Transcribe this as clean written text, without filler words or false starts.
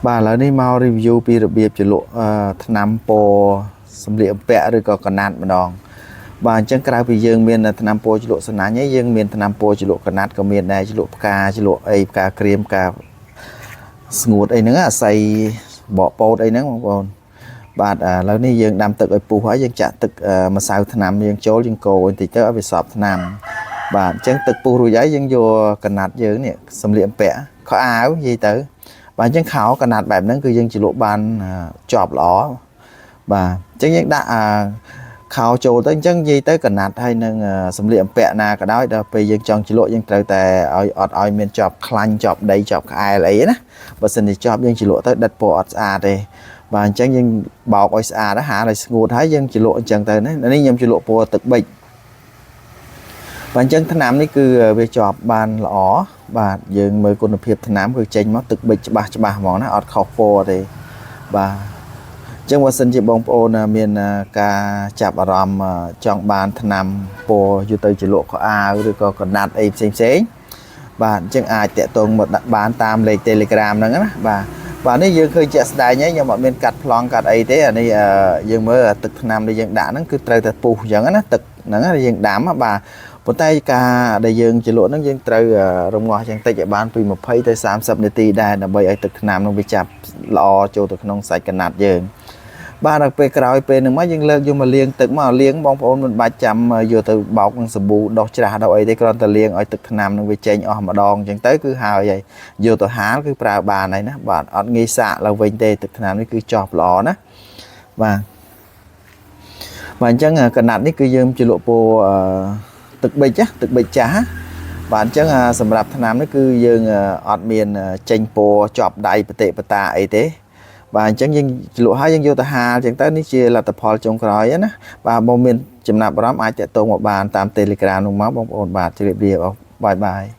បាទឥឡូវនេះមក review ពីរបៀបជ្រលក់ថ្នាំពណ៌សម្លៀកបំពាក់ឬក៏កណាត់ម្ដងបាទអញ្ចឹងក្រៅពីយើងមានថ្នាំពណ៌ជ្រលក់សំណាញ់ហើយយើងមានថ្នាំពណ៌ជ្រលក់កណាត់ក៏មានដែរជ្រលក់ផ្កាជ្រលក់អីផ្កាក្រៀមផ្កាស្ងួតអីហ្នឹងអាស័យបកពោតអីហ្នឹងបងប្អូនបាទឥឡូវនេះយើងដាំទឹកឲ្យពុះហើយយើងចាក់ទឹកម្សៅថ្នាំយើងចូលយើងកូរបន្តិចទៅឲ្យវាសប់ថ្នាំបាទអញ្ចឹងទឹកពុះរួចហើយយើងយកកណាត់យើងនេះសម្លៀកបំពាក់ខោអាវនិយាយទៅ បាទអញ្ចឹងខោកណាត់បែបហ្នឹងគឺយើងជ្រលក់បានជាប់ល្អបាទអញ្ចឹងយើងដាក់អាខោចូលទៅអញ្ចឹងនិយាយទៅកណាត់ហើយនឹងសម្លៀកបំពាក់ណាក៏ដោយដល់ពេលយើងចង់ជ្រលក់យើងត្រូវតែឲ្យអត់ឲ្យមានជាប់ខ្លាញ់ជាប់ដីជាប់ក្អែលអីណាបើសិនជាជាប់យើងជ្រលក់ទៅដិតពណ៌អត់ស្អាតទេបាទអញ្ចឹងយើងបោកឲ្យស្អាតហាឲ្យស្ងួតហើយយើងជ្រលក់អញ្ចឹងទៅណានេះខ្ញុំជ្រលក់ពណ៌ទឹកប៊ិចបាទអញ្ចឹងថ្នាំនេះគឺវាជាប់បានល្អបាទយើងមើលគុណភាពថ្នាំគឺចេញមកទឹកប៊ិចច្បាស់ច្បាស់ហ្មងណាអត់ខុសពណ៌ទេបាទអញ្ចឹងបើសិនជាបងប្អូនមានការចាប់អារម្មណ៍ចង់បានថ្នាំពណ៌យកទៅជ្រលក់ខោអាវឬក៏កណាត់អីផ្សេងផ្សេងបាទអញ្ចឹងអាចតាក់ទងមកបានតាមលេខ Telegram ហ្នឹងណាបាទបាទនេះយើងឃើញជាក់ស្ដែងហើយខ្ញុំអត់មានកាត់ប្លង់កាត់អីទេអានេះយើងមើលទឹកថ្នាំដែលយើងដាក់ហ្នឹងគឺត្រូវតែពុះអញ្ចឹងណាទឹកហ្នឹងយើងដាំបាទប៉ុន្តែការដែលយើងជ្រលក់ហ្នឹងយើងត្រូវរំងាស់យ៉ាងតិចឲ្យបានពី20ទៅ30នាទីដែរដើម្បីឲ្យទឹកថ្នាំហ្នឹងវាចាប់ល្អចូលទៅក្នុងសាច់កណាត់យើងបាទដល់ពេលក្រោយពេលហ្នឹងមកយើងលើកយកមកលាងទឹកមកលាងបងប្អូនមិនបាច់ចាំយកទៅបោកនឹងសាប៊ូដោះច្រាសដោះអីទេគ្រាន់តែលាងឲ្យទឹកថ្នាំនឹងវាចេញអស់ម្ដងអញ្ចឹងទៅគឺហើយហើយយកទៅហាលគឺប្រើបានហើយណាបាទអត់ងាយសាកឡើងវិញទេទឹកថ្នាំនេះគឺចប់ល្អណាបាទបាទអញ្ចឹងកណាត់នេះគឺយើងជ្រលក់ពណ៌ទឹកប៊ិចទឹកប៊ិចចាស់បាទអញ្ចឹងសម្រាប់ថ្នាំនេះគឺយើងអត់មានចេញពណ៌ជាប់ដៃបតិបតាអីទេបាទអញ្ចឹងយើងជ្រលក់ហើយយើងយកទៅហាលអញ្ចឹងទៅនេះជាលទ្ធផលចុងក្រោយណាបាទបើមានចំណាប់អារម្មណ៍អាចតាក់ទងមកបានតាម Telegram នោះមកបងប្អូនបាទជម្រាបលា bye bye.